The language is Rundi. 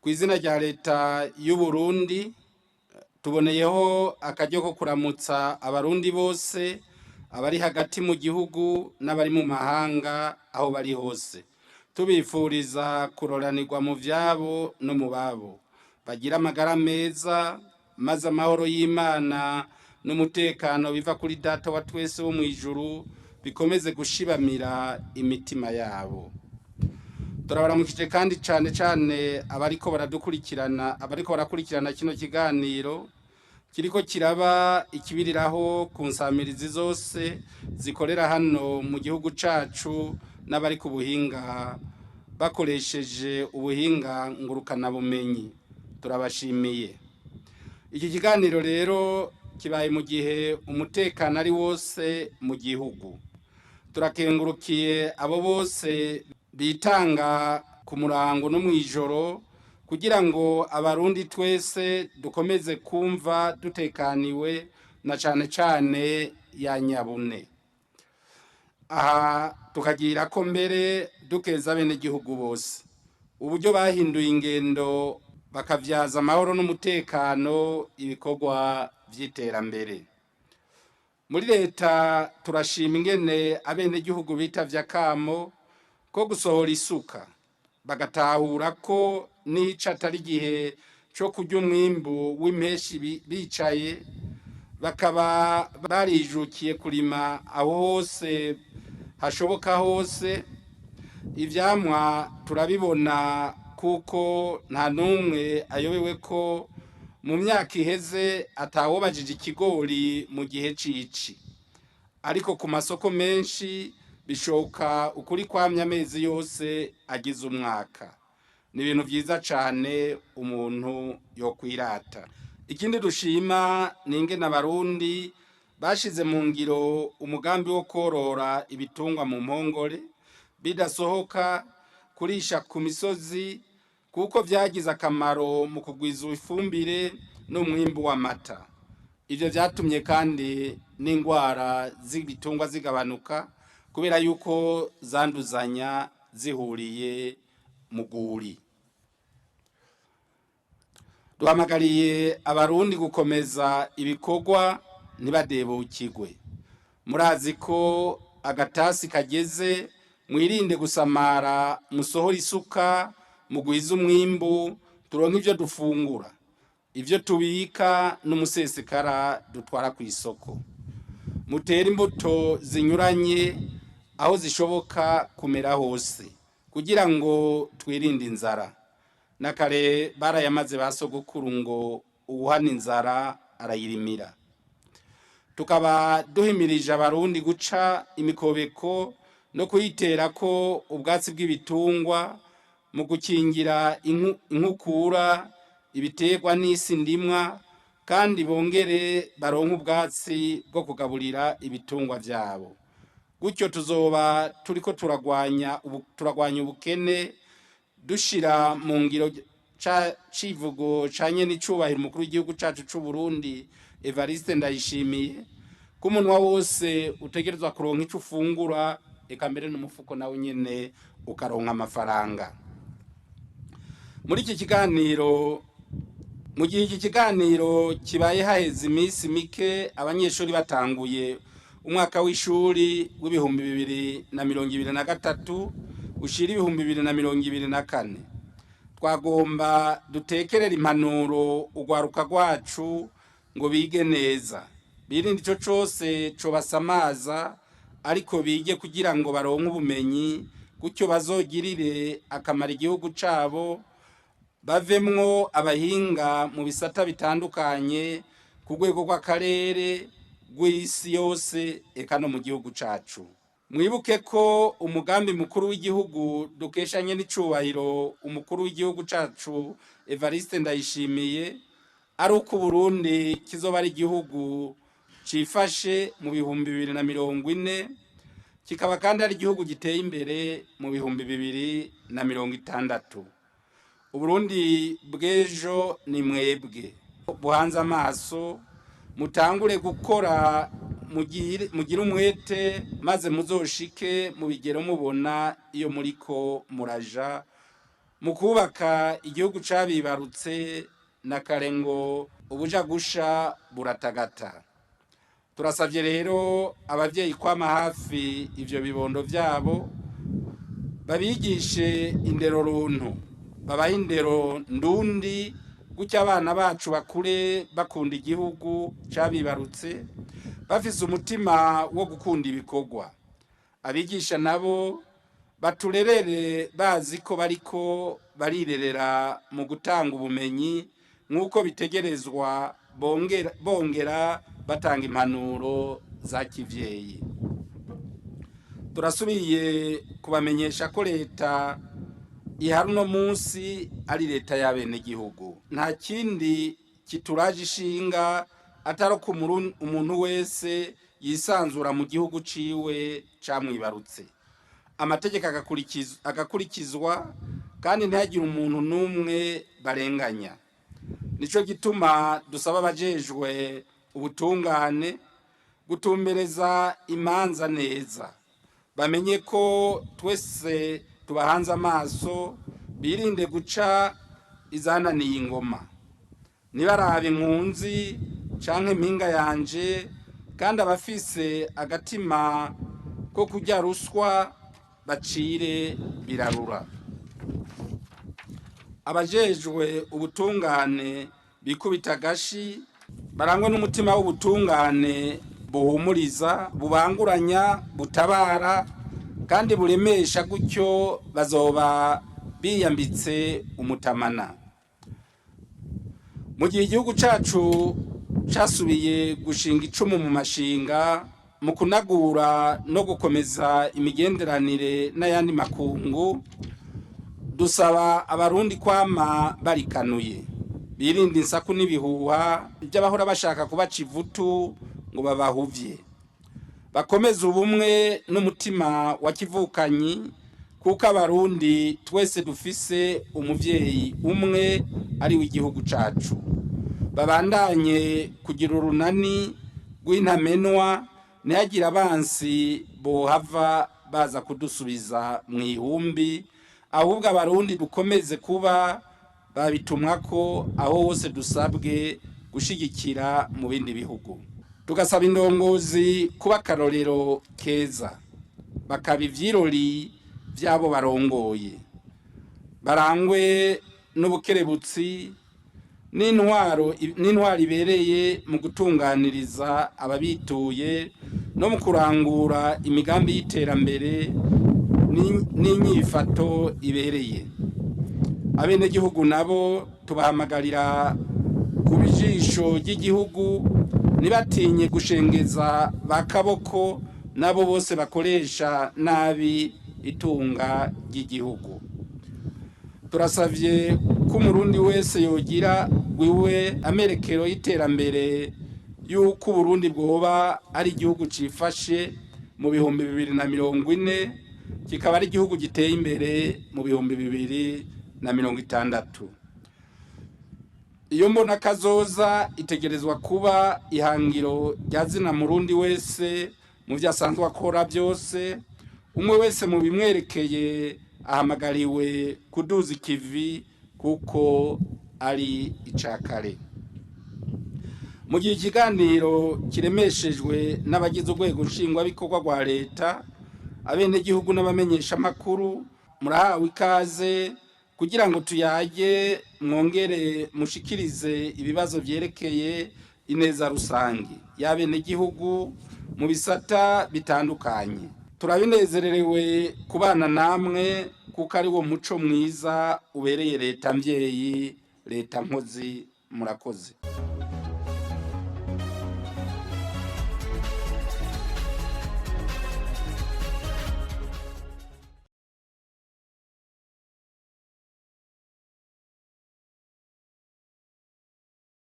Ku izina rya leta y'u Burundi, tuboneyeho akaryo ko kuramutsa abarundi bose, abari hagati mu gihugu n'abari mu mahanga aho bari hose, tubifuriza kuroranirwa mu vyabo no mu babo, bagira amagara meza, maze amahoro y'Imana n'umutekano biva kuri Data wa twese wo mw'ijuru bikomeze gushibamira imitima yabo. Turabaramukije kandi cane cane abariko baradukurikirana, abariko barakurikirana kino kiganiro kiriko kiraba ikibiriraho ku nsamirizi zose zikorera hano mu gihugu cacu, n'abari ku buhinga bakoresheje ubuhinga ngurukanabumenyi, turabashimiye. Iki kiganiro rero kibaye mu gihe umutekano ari wose mu gihugu. Turakengurukiye abo bose bitanga ku murango no mw'ijoro kugira ngo abarundi twese dukomeze kumva dutekaniwe, na cane cane ya nyabune. Aha tukagira ko mbere dukeza abenegihugu bose uburyo bahinduye ingendo, bakavyaza amahoro n'umutekano ibikorwa vy'iterambere. Muri leta turashima ingene abenegihugu bitavye akamo ko gusohora isuka, bagatahura ko n'ico atari igihe co kurya umwimbu w'impeshi bicaye, bakaba barijukiye kurima aho hose hashoboka hose. Ivyamwa turabibona, kuko nta n'umwe ayobewe ko mu myaka iheze atawubajije ikigori mu gihe c'ici, ariko ku masoko menshi bishoka ukuri kwamye amezi yose agize umwaka. Ni ibintu vyiza cane umuntu yokwirata. Ikindi dushima ni ingene abarundi bashize mu ngiro umugambi wo korora ibitungwa mu mpongore bidasohoka kurisha ku misozi, kuko vyagize akamaro mu kugwiza ifumbire n'umwimbu w'amata. Ivyo vyatumye kandi n'ingwara z'ibitungwa zigabanuka, kubera yuko zanduzanya zihuriye mu rwuri. Duhamagariye abarundi gukomeza ibikorwa, ntibadebukirwe. Murazi ko agatasi kageze, mwirinde gusamara, musohore isuka, mugwize umwimbu, turonke ivyo dufungura, ivyo tubika n'umusesekara dutwara kw'isoko. Mutere imbuto zinyuranye aho zishoboka kumera hose, kugira ngo twirinde inzara. Na kare barayamaze ba sogokuru ngo uwuhana inzara arayirimira. Tukaba duhimirije abarundi guca imikobeko no kuyiterako ubwatsi bw'ibitungwa mu gukingira inkukura, ibiterwa n'isi ndimwa, kandi bongere baronke ubwatsi bwo kugaburira ibitungwa vyabo. Gutyo tuzoba turiko turagwanya turagwanya ubukene, dushira mu ngiro ca civugo ca nyenicubahiro umukuru w'igihugu cacu c'u Burundi Evariste Ndayishimiye, ko umunwa wose utegerezwa kuronka ico ufungura, eka mbere n'umufuko nawo nyene ukaronka amafaranga. Muri iki kiganiro, mu gihe iki kiganiro kibaye haheze iminsi mike abanyeshuri batanguye umwaka w'ishuri w'2023 ushira 2024, twagomba dutekerere impanuro urwaruka rwacu ngo bige neza, birinde ico cose cobasamaza, ariko bige kugira ngo baronke ubumenyi, gutyo bazogirire akamaro igihugu cabo, bavemwo abahinga mu bisata bitandukanye ku rwego rw'akarere, rw'isi yose, eka no mu gihugu cacu. Mwibuke ko umugambi mukuru w'igihugu dukeshanye n'icubahiro umukuru w'igihugu cacu Evariste Ndayishimiye ari uko Uburundi kizoba ari igihugu cifashe mu 2040, kikaba kandi ari igihugu giteye imbere mu 2060. Uburundi bw'ejo ni mwebwe buhanze amaso. Mutangure gukora, mugire umwete, maze muzoshike mu bigero mubona iyo muriko muraja. Mu kubaka igihugu cabibarutse na kare ngo ubuja gusha buratagata. Turasavye rero abavyeyi kwama hafi ivyo bibondo vyabo, babigishe indero runtu, babahe indero ndundi, gutyo abana bacu bakure bakunda igihugu cabibarutse, bafise umutima wo gukunda ibikorwa. Abigisha nabo baturerere bazi ko bariko barirerera mu gutanga ubumenyi nk'uko bitegerezwa, bongera batanga impanuro za kivyeyi. Turasubiye kubamenyesha ko leta ihari uno munsi ari leta y'abenegihugu. Nta kindi kituraje ishinga atari uko umuntu wese yisanzura mu gihugu ciwe camwibarutse, amategeko agakurikizwa kandi ntihagire umuntu n'umwe barenganya. Nico gituma dusaba abajejwe ubutungane gutumbereza imanza neza, bamenye ko twese tubahanze amaso, birinde guca izananiye ingoma, ntibarabe inkunzi canke impinga yanje, kandi abafise agatima ko kurya ruswa bacire birarura. Abajejwe ubutungane bikubita agashi, barangwe n'umutima w'ubutungane buhumuriza, bubanguranya, butabara kandi buremesha, gutyo bazoba biyambitse umutamana. Mu gihe igihugu cacu casubiye gushinga icumu mu mashinga mu kunagura no gukomeza imigenderanire n'ayandi makungu, dusaba abarundi kwama barikanuye, birinda insaku n'ibihuha by'abahora bashaka kubaca ivutu ngo babahuvye, bakomeze ubumwe n'umutima wa kivukanyi, kuko abarundi twese dufise umuvyeyi umwe ari w'igihugu cacu. Babandanye kugira urunani rw'intamenwa, ntihagire abansi bohava baza kudusubiza mu ihumbi, ahubwo abarundi dukomeze kuba babitumwako aho hose dusabwe gushigikira mu bindi bihugu. Tugasaba indongozi kuba akarorero keza, bakaba ivyirori vy'abo barongoye, barangwe n'ubukerebutsi n'intwaro ibereye mu gutunganiriza ababituye no mu kurangura imigambi y'iterambere n'inyifato ibereye. Abenegihugu nabo tubahamagarira kuba ijisho ry'igihugu, ntibatinye gushengeza ba kaboko n'abo bose bakoresha nabi itunga ry'igihugu. Turasavye ko umurundi wese yogira gwiwe amerekero y'iterambere y'uko Uburundi bwoba ari igihugu cifashe mu 2040, kikaba ari igihugu giteye imbere mu 2060. Iyo mbona kazoza itegerezwa kuba ihangiro rya zina murundi wese mu vyo asanzwe akora byose. Umwe wese mu bimwerekeye ahamagariwe kuduza ikivi kuko ari icakare. Mu gihe ikiganiro kiremeshejwe n'abagize urwego nshingwabikorwa rwa leta, abenegihugu n'abamenyeshamakuru murahawe ikaze kugira ngo tuyage, mwongere mushikirize ibibazo vyerekeye ineza rusange y'abenegihugu mu bisata bitandukanye. Turabinezererewe kubana namwe kuko ari wo muco mwiza ubereye leta mvyeyi, leta nkozi. Murakoze.